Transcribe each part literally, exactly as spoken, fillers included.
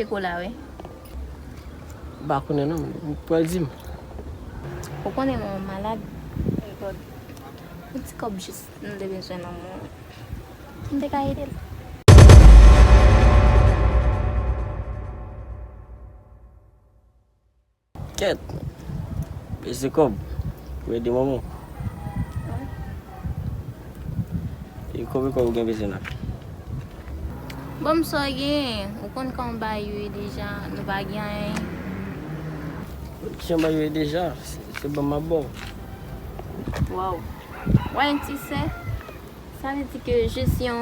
Pou la, wi. M pa konnen non, m pral di m. Ou konnen manman malad. Yon ti kòb jis m te bezwen nan men w. M te ka ede l. Kèt. Peze kòb pou ede manman w. E konbyen kòb ou gen bezwen la? Ban m sa w genyen. Ou konn kòman m ba yo ye deja, nou pa gen anyen. Kijan m ba yo ye deja? Se, se ban m ap ba w. Waw. Wè yon ti sè? Sa vle di ke jis yon,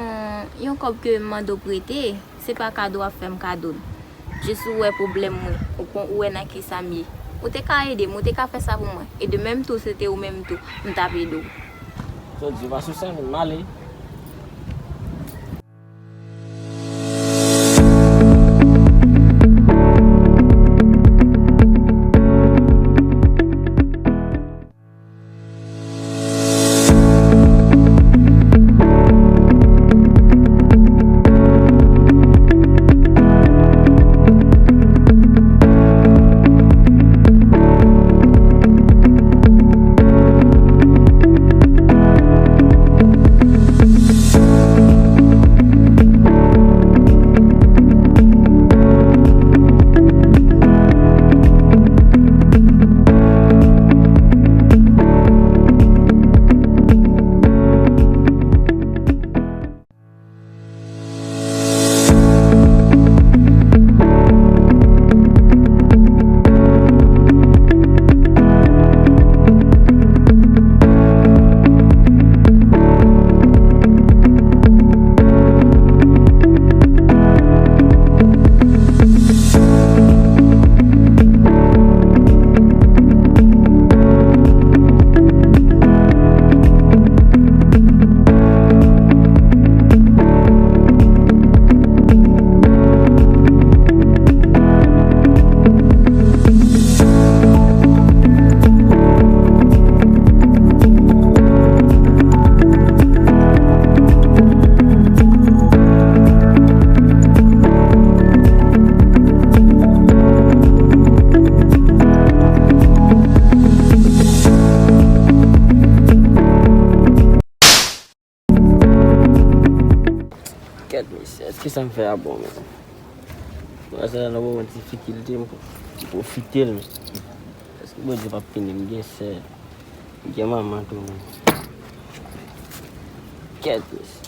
yon kòb ke m mande w prete, se pa kado w ap fè m kado l. Jis ou wè pwoblèm mwen, ou kon, ou wè nan ki sa m ye. Ou te ka ede m, ou te ka fè sa pou mwen. E de menm tou, se te ou menm tou, m t ap ede w. Sa w di, pa sou sa, m ale. Kèt, mesye, èske sa m fè a bon menm? Mwen sa nan moman difikilte, m pwofite l, men. Èske Bondye p ap pini m? M gen sè, m gen manman tou, men. Kèt, mesye.